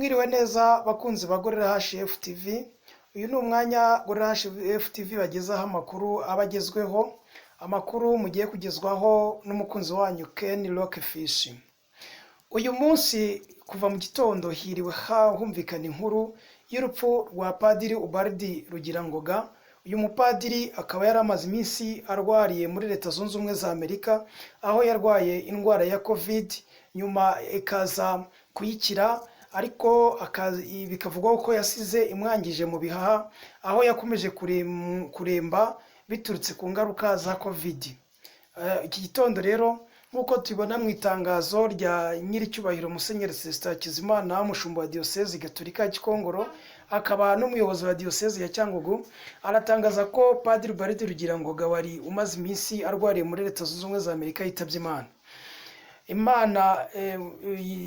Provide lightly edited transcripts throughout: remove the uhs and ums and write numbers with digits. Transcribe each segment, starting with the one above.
Mwiriwe neza bakunzi ba Gorilla HF TV. Uyu ni umwanya Gorilla HF TV bagezaho amakuru aba agezweho, amakuru mugiye kugezwaho n'umukunzi wanyu Ken Rockfish. Uyu munsi kuva mu gitondo hiriwe humvikana inkuru y'urupfu rwa Padiri Ubaldi Rugirangoga. Uyu mupadiri akaba yari amaze iminsi arwariye muri Leta Zunze Ubumwe za Amerika, aho yarwaye indwara ya Covid, nyuma ikaza kuyikira, ariko bikavugwa ko yasize imwangije mu bihaha, aho yakomeje kuremba biturutse ku ngaruka za Covid. Iki gitondo rero, nk'uko tubibona mu itangazo rya nyiricyubahiro Musenyeri Celestin Hakizimana, umushumba wa Diyosezi Gatolika ya Gikongoro akaba n'umuyobozi wa Diyosezi ya Cyangugu, aratangaza ko Padiri Ubaldi Rugirangoga wari umaze iminsi arwariye muri Leta Zunze Ubumwe za Amerika yitabye Imana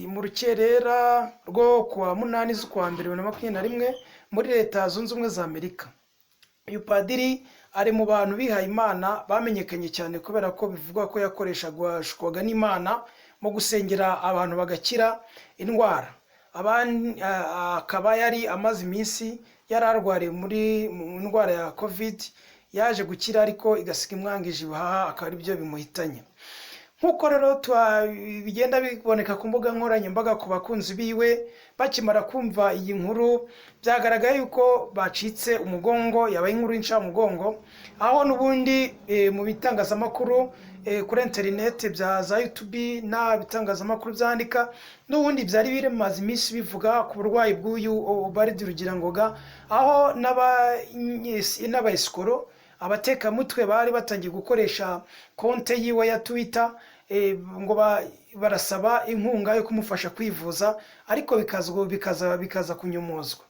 mu rukerera rwo kuwa 8 z'ukwa mbere 2021 muri Leta Zunze Ubumwe za Amerika. Uyu padiri ari mu bantu bihaye Imana bamenyekanye cyane kubera ko bivugwa ko yakoreshwaga n'Imana mu gusengera abantu bagakira indwara. Akaba yari amaze iminsi yari arwariye muri mu ndwara ya Covid, yaje gukira ariko igasiga imwangije ibihaha, akaba ari byo bimuhitanye. Nk'uko rero bigenda biboneka ku mbuga nkoranyambaga, ku bakunzi biwe bakimara kumva iyi nkuru, byagaragaye yuko bacitse umugongo, yabaye inkuru y'incamugongo, aho n'ubundi mu bitangazamakuru kuri interineti bya za YouTube na bitangazamakuru byandika, n'ubundi byari bimaze iminsi bivuga ku burwayi bw'uyu Ubaldi Rugirangoga, aho n'abayesikoro, abatekamutwe, bari batangiye gukoresha konte yiwe ya Twitter ngo barasaba inkunga yo kumufasha kwivuza, ariko bikaza kunyomozwa.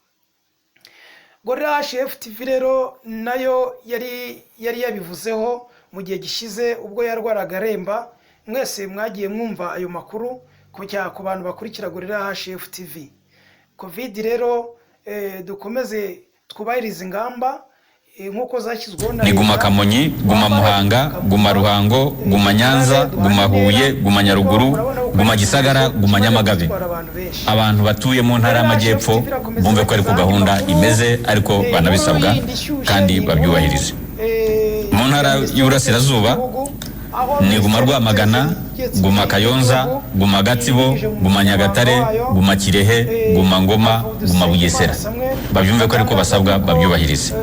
Gorilla HF TV rero nayo yari yabivuzeho mu gihe gishize ubwo yarwaraga aremba. Mwese mwagiye mwumva ayo makuru ku bantu bakurikira Gorilla HF TV. Covid rero, dukomeze twubahirize ingamba nk'uko zashyizweho na Ni Guma leta. Kamonyi, Guma Muhanga, Guma Ruhango, Guma Nyanza, Guma Huye, Guma Nyaruguru, Guma Gisagara, Guma Nyamagabe. Abantu batuye mu Ntara y'Amajyepfo bumve ko ari ku gahunda imeze, ariko banabisabwa kandi babyubahirize. Mu Ntara y'Uburasirazuba ni Guma Rwamagana, Guma Kayonza, Guma Gatsibo, Guma Nyagatare, Guma Kirehe, Guma Ngoma, Guma Bugesera. Babyumve ko ariko basabwa, babyubahirize.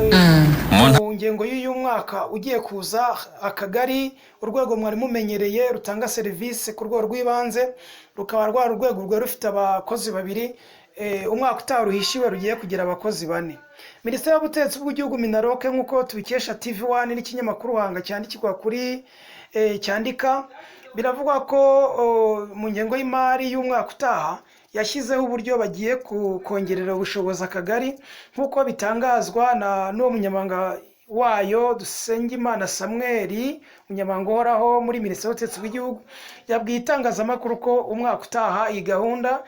Mu Mu ngengo y'uyu mwaka ugiye kuza, akagari, urwego mwari mumenyereye rutanga serivisi ku rwego rw'ibanze, rukaba rwari urwego rwari rufite abakozi babiri, umwaka utaha ruhishiwe rugiye kugira abakozi bane. Minisiteri y'Ubutegetsi bw'Igihugu, MINALOC, nk'uko tubikesha TV One n'ikinyamakuru Hanga cyandikirwa kuri cyandika, biravugwa ko mu ngengo y'imari y'umwaka utaha yashyizeho uburyo bagiye kongerera ubushobozi akagari, nk'uko bitangazwa na n'uwo munyamabanga wayo Dusengimana Samuel, umunyamabanga uhoraho muri Minisiteri y'Ubutegetsi bw'Igihugu. Yabwiye itangazamakuru ko umwaka utaha iyi gahunda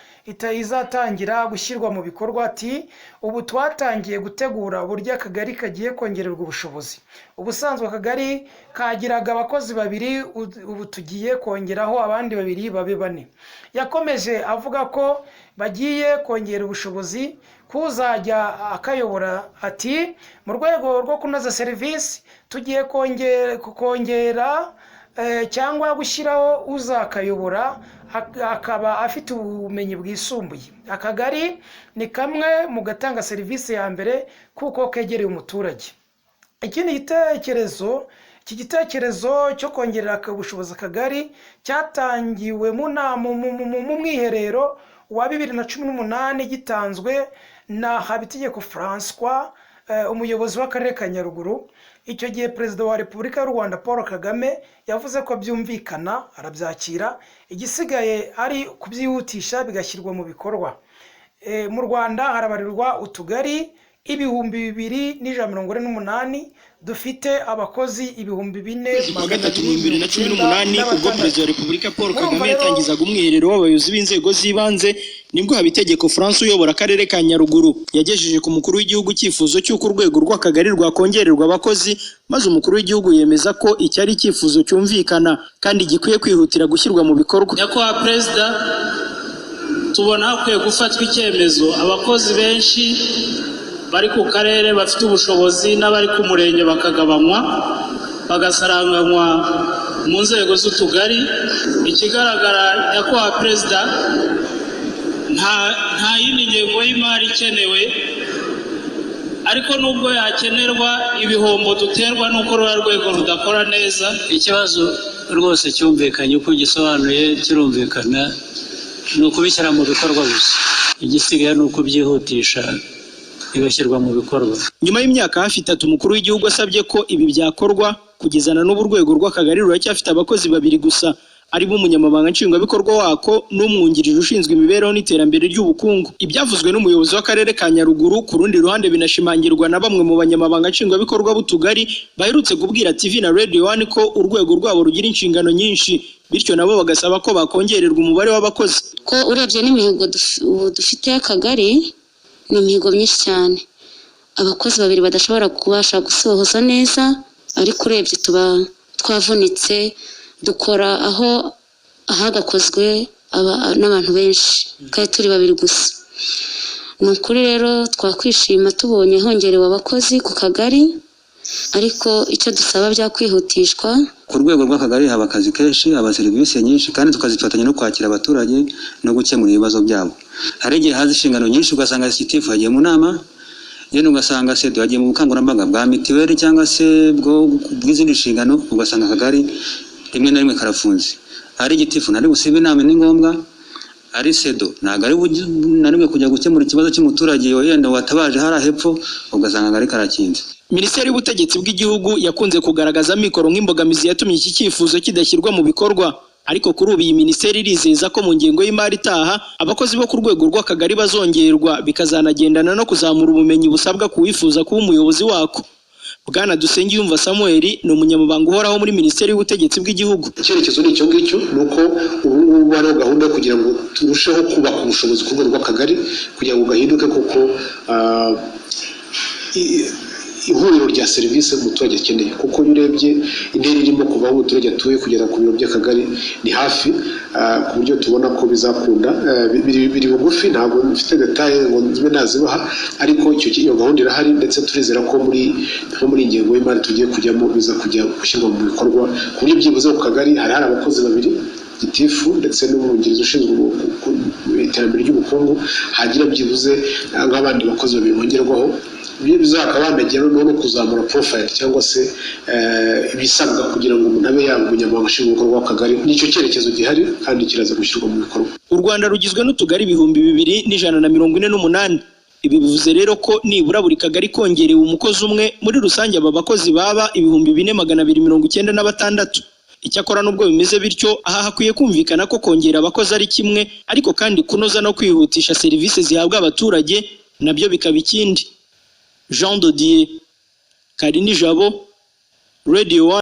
izatangira gushyirwa mu bikorwa. Ati: "Ubu twatangiye gutegura uburyo akagari kagiye kongererwa ubushobozi. Ubusanzwe akagari kagiraga abakozi babiri, ubu tugiye kongeraho abandi babiri babe bane." Yakomeje avuga ko bagiye kongera ubushobozi kuzajya akayobora. Ati: "Mu rwego rwo kunoza serivisi, tugiye kongera cyangwa gushyiraho uzakayobora akaba afite ubumenyi bwisumbuye. Akagari ni kamwe mu gatanga serivisi ya mbere kuko kegereye umuturage." Ikindi gitekerezo, iki gitekerezo cyo kongerera ubushobozi akagari cyatangiwe mu nama mu mwiherero wa 2018, gitanzwe na Habitegeko Francois, umuyobozi w'Akarere ka Nyaruguru. Icyo gihe Perezida wa Repubulika y'u Rwanda Paul Kagame yavuze ko byumvikana, arabyakira, igisigaye ari kubyihutisha bigashyirwa mu bikorwa. Mu Rwanda harabarirwa utugari 2148 dufite abakozi 4000 Kwezi kwa magana gatatu abiri mu bibiri na cumi mirongo icyenda n'umunani na ubwo batandatu. Perezida wa Repubulika Paul Murumva Kagame rero yatangizaga umwiherero w'abayobozi b'inzego z'ibanze, nibwo Habitegeko Francois uyobora Akarere ka Nyaruguru yagejeje ku mukuru w'igihugu icyifuzo cy'uko urwego rw'akagari rwakongererwa abakozi, maze umukuru w'igihugu yemeza ko iki ari icyifuzo cyumvikana kandi gikwiye kwihutira gushyirwa mu bikorwa. Nyakubahwa Perezida, Tubona hakwiye gufatwa icyemezo, abakozi benshi bari ku karere bafite ubushobozi n'abari ku murenge bakagabanywa, bagasaranganywa mu nzego z'utugari. Ikigaragara, nyakubahwa Perezida, nta yindi ngengo y'imari ikenewe, ariko nubwo yakenerwa, ibihombo duterwa n'uko ruriya rwego rudakora neza. Ikibazo rwose cyumvikanye, uko gisobanuye kirumvikana, ni ukubishyira mu bikorwa gusa. Igisigaye ni ukubyihutisha bigashyirwa mu bikorwa. Nyuma y'imyaka hafi 3 umukuru w'igihugu asabye ko ibi byakorwa, kugeza na n'ubu urwego rw'akagari ruracyafite abakozi babiri gusa, aribo umunyamabanga nshingwabikorwa wako n'umwungirije ushinzwe imibereho n'iterambere ry'ubukungu. Ibyavuzwe n'umuyobozi w'akarere ka Nyaruguru ku rundi ruhande binashimangirwa na bamwe mu banyamabanga nshingwabikorwa b'utugari baherutse kubwira TV na Radio One ko urwego rwabo rugira inshingano nyinshi, bityo nabo bagasaba ko bakongererwa umubare w'abakozi. Ko urebye n'imihigo ubu dufite y'akagari, ni imihigo myinshi cyane, abakozi babiri badashobora kubasha gusohoza neza. Ariko urebye tuba twavunitse, dukora aho ahagakozwe n'abantu benshi kandi turi babiri gusa. Ni ukuri rero twakwishima tubonye hongerewe abakozi ku kagari, ariko icyo dusaba byakwihutishwa. Ku rwego rw'akagari haba akazi kenshi, haba serivisi nyinshi, kandi tukazifatanya no kwakira abaturage no gukemura ibibazo byabo. Hari igihe haza inshingano nyinshi, ugasanga gitifu yagiye mu nama, yenda ugasanga SEDO yagiye mu bukangurambaga bwa mitiweli cyangwa se bw'izindi nshingano, ugasanga akagari rimwe na rimwe karafunze. Ari gitifu ntari busibe inama, ni ngombwa. Ari SEDO ntabwo ari na rimwe kujya gukemura ikibazo cy'umuturage wenda watabaje hariya hepfo, ugasanga akagari karakinze. Minisiteri y'Ubutegetsi bw'Igihugu yakunze kugaragaza amikoro nk'imbogamizi yatumye iki cyifuzo kidashyirwa mu bikorwa, ariko kuri ubu iyi minisiteri irizeza ko mu ngengo y'imari itaha abakozi bo ku rwego rw'akagari bazongerwa, bikazanagendana no kuzamura ubumenyi busabwa ku wifuza kuba umuyobozi wako. Bwana Dusengiyumva Samuel ni umunyamabanga uhoraho muri Minisiteri y'Ubutegetsi bw'Igihugu. Icyerekezo ni icyo ngicyo, ni uko ubu ngubu hariho gahunda yo kugira ngo turusheho kubaka ubushobozi ku rwego rw'akagari kugira ngo gahinduke kuko ihuriro rya serivisi umuturage akeneye, kuko iyo urebye intera irimo kuva aho umuturage atuye kugera ku biro by'akagari ni hafi, ku buryo tubona ko bizakunda. Biri bugufi, ntabwo mfite détails ngo nzibe nazibaha, ariko iyo gahunda irahari, ndetse turizera ko nko muri ingengo y'imari tugiye kujyamo biza kujya gushyirwa mu bikorwa, ku buryo byibuze ku kagari hari abakozi babiri, gitifu ndetse n'umwungirizi ushinzwe iterambere ry'ubukungu, hagira byibuze nk'abandi bakozi babiri bongerwaho. Bizakaba banagira noneho no kuzamura profile cyangwa se ibisabwa kugira ngo umuntu abe yaba umunyamabanga nshingwabikorwa w'akagari. Nicyo cyerekezo gihari kandi kiraza gushyirwa mu bikorwa. U Rwanda rugizwe n'utugari 2148. Ibi bivuze rero ko nibura buri kagari kongerewe umukozi umwe, muri rusange aba bakozi baba 4296. Icyakora nubwo bimeze bityo, aha hakwiye kumvikana ko kongera abakozi ari kimwe, ariko kandi kunoza no kwihutisha serivisi zihabwa abaturage nabyo bikaba ikindi. Jean Dodier Karinijabo, Radio One.